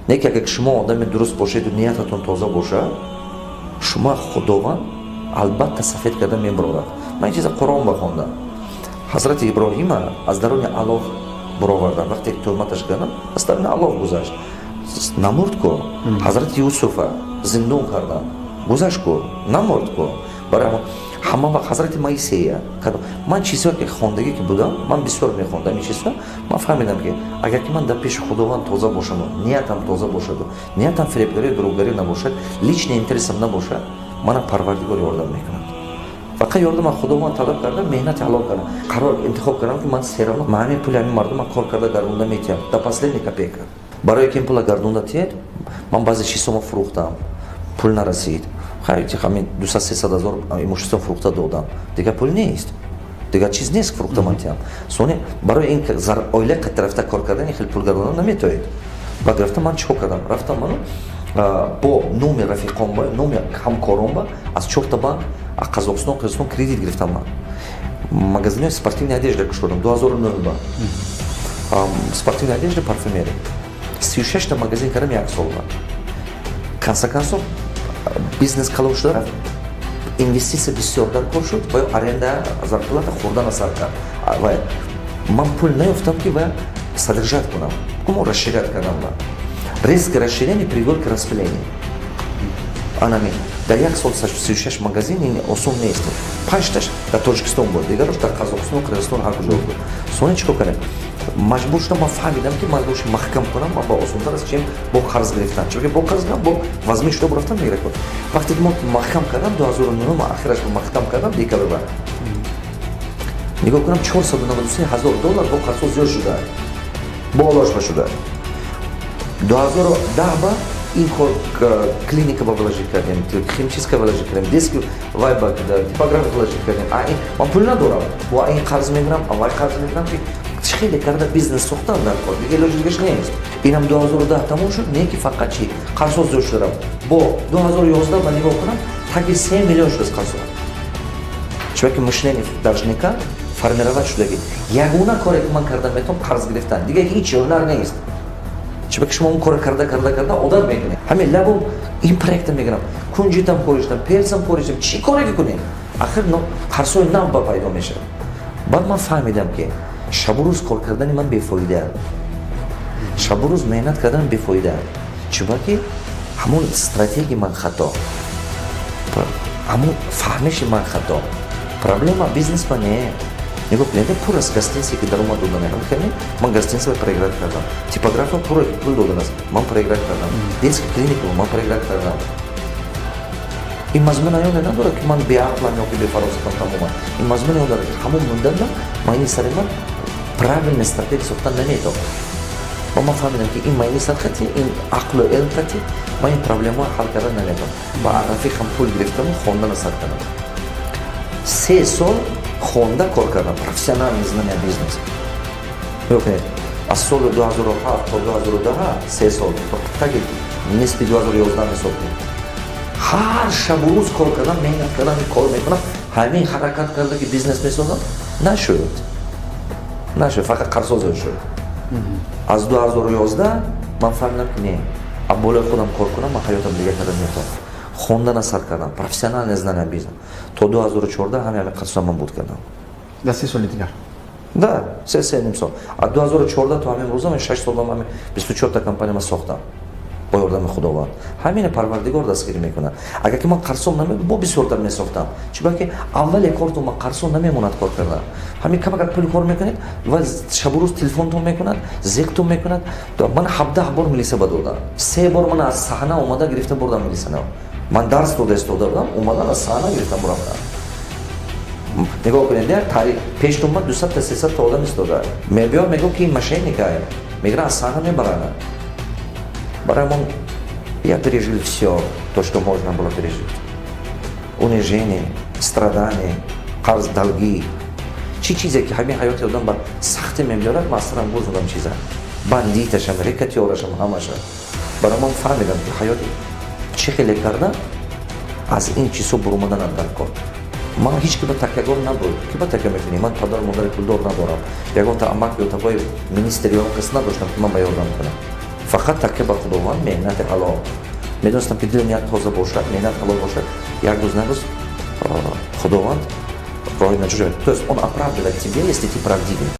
Не ки агар шумо одами дуруст бошеду ниятатон тоза бошад, шумо Худованд албатта сафед карда мебарорад. Ман ин чиза Қуръон бахондам. Ҳазрати Иброҳима аз даруни алов буровардан. Вақте тӯҳматаш кардам, аз даруни алов гузашт, намурд ку. Ҳазрати Юсуфа зиндон кардан, гузашт ку, намурд ку. Барои ҳама вақт ҳазрати Моисея. Ман чизҳое ки хондагӣ ки будам, ман бисёр мехондам ин чизҳо. Ман фаҳмидам, ки агар ки ман дар пеши Худованд тоза бошаму ниятам тоза бошаду ниятам фиребгарию дурӯғгарӣ набошад, личный интересам набошад, мана Парвардигор ёрдам мекунад. Фақат ёрдам аз Худованд талаб кардам, меҳнати ҳалол кардам, қарор интихоб кардам, ки ман всё равно ман ҳамин пули ҳамин мардума кор карда гардонда метиҳам до последней копейка. Барое ки ин пула гардонда тиҳед, ман баъзе чизҳома фурӯхтам, пул нарасид. Ҳамин 200-300 ҳазор имущество фурӯхта додам, дигар пул нест, дигар чиз нест, фурӯхта ман тиҳам. Сони барои ин оила қат рафта кор кардан, хеле пул гардонда наметоед. Баъд рафта ман чӣ кор кардам? Рафтам ману бо номи рафиқонба, номи ҳамкоронба аз чорта банк, аз Қазоқистон, Қирғизистон кредит гирифтам. Ман магазинои спортивная одежда кушодам 2009 ба, спортивная одежда, парфюмерия. 36та магазин кардам як солба. Конца концов бизнес калон шуда рафт, инвеститсия бисёр дар кор шуд ва аренда, зарплата хӯрдана сар кард ва ман пул наёфтам, ки ва содержать кунам. Мо расширять кардам ва резкое расширение привел к распылению. Анами дар як сол 36 магазин ин осон нест. Панҷташ дар Тоҷикистон буд, дигарош дар Қазоқистон, Қирғизистон, ҳар куҷо буд. Сони чӣ кор кардем? Маҷбур шудам, ман фаҳмидам, ки маҷбур шудам маҳкам кунам. Ман ба осонтар аст, чем бо қарз гирифтан, чунки бо қарз гирифтан бо вазмин шуда бурафтан мегирад. Вақте ки мо маҳкам кардам, 2009 ахираш маҳкам кардам, декабр ба нигоҳ кунам, 493 ҳазор доллар бо қарзҳо зиёд шуда, болош ба шуда. 2010 ба ин кор клиника ба вложить кардем, химчистка вложить кардем, детский вай ба типография вложить кардем. Ман пул надорам, бо ин қарз мегирам, вай қарз мегирам, ки хеле карда бизнес сохтан дар кор, дига илоҷи дигаш нест. Инам 2010 тамом шуд, не ки фақат чи қарзҳо зиёд шуда рафт. Бо 2011 ба нигоҳ кунам, таги 3 миллион шудааст қарзҳо, чунки мышление должника формировать шудаги. Ягона коре ки ман карда метавонам, қарз гирифтан, дига ҳеҷ ҳунар нест. Чунки шумо он кора карда, карда, карда одат мекунед. Ҳамин лабо ин проекта мегирам, кунҷитам хоришдам, персам хоришдам, чӣ коре ки кунем, ахир қарзҳои нав ба пайдо мешавад. Баъд ман фаҳмидам, ки шабу рӯз кор кардани ман бефоида, шабу рӯз меҳнат кардан бефоида, чунки ҳамон стратегии ман хато, ҳамон фаҳмиши ман хато. Проблема бизнес ба не. Нигоҳ кунед, пур аз гостиница, ки даромад дода мехоҳем, ман гостиница проиграть кардам, типография пур пул додан аст, ман проиграть кардам, детский клиника ман проиграть кардам. Ин мазмун аёне надорад, ки ман беақлам ё ки бефаросатам тамоман. Ин мазмуне он дорад, ки ҳамон муддатда майни сари ман правильная стратегия сохтан наметавонад. Ва ман фаҳмидам, ки ин майни сар хати, ин ақлу илм хати ман ин проблемаро ҳал кардан наметавонам. Ба рафиқам пул гирифтаму хондана сар кардам. 3 сол хонда кор кардам, профессиональный знания бизнес. Нигоҳ кунед, аз соли 2007 то 2010, 3 сол, таги нисфи 2011 ҳисоб кунед, ҳар шабу рӯз кор кардам, меҳнат кардам, кор мекунам, ҳамин ҳаракат карда, ки бизнес месозам. Нашуд, нашуд, фақат қарзҳо зиёд шуд. Аз 2011 ман фаҳмидам, ки не, аз болои худам кор кунам, ман ҳаётам дига карда метавонам. Хондана сар кардам, профессиональное знание бизнес. То 2014 ҳамин қарзҳо ман буд кардам. Дар 3 соли дигар? Да, се, се ним сол. Аз 2014 то ҳамин рӯза ман 6 сол ҳамин 24та компания ман сохтам бо ёрдами Худованд. Ҳамина Парвардигор дастгирӣ мекунад. Агар ки ман қарзом намебуд, бо бисёртар месохтам, чунки аввале кортон ма қарзон намемонад кор кардан. Ҳамин камакак пули кор мекунед ва шабу рӯз телефонтон мекунад, зиқтон мекунад. Ман 17 бор милиса ба додам, се бор ман аз саҳна омада гирифта бурдам милисана. Ман дарс дода истода будам, омадан аз саҳна гирифтам бурафтам. Нигоҳ кунед, як таърих пештон ма 200та, 300та одам истода, мебиёд, мегӯ, ки ин мошенника, мегира, аз саҳна мебаранд. Барои ман я пережил все то, что можно было пережить: унижение, страдание, қарз, долги, чӣ чизе ки ҳамин ҳаёти одам ба сахтӣ мебиёрад, ман аз сарам гузондам. Чиза бандиташам, рэкетёрашам, ҳамаша. Барои ман фаҳмидам, ки ҳаёти чӣ хеле карда аз ин чизҳо буромаданам дар кор. Ман ҳеҷ ки ба такягор набуд, ки ба такя мекунӣ. Ман падару модари пулдор надорам, ягонта амак ё табои министр ё кас надоштам, ки ман ба ёрдам кунам. Фақат такя ба Худованд, меҳнати ҳалол. Медонистам, ки дили ният тоза бошад, меҳнат ҳалол бошад, як рӯз на рӯз Худованд роҳи наҷот. То есть он оправдывает тебя, если ты правдивый.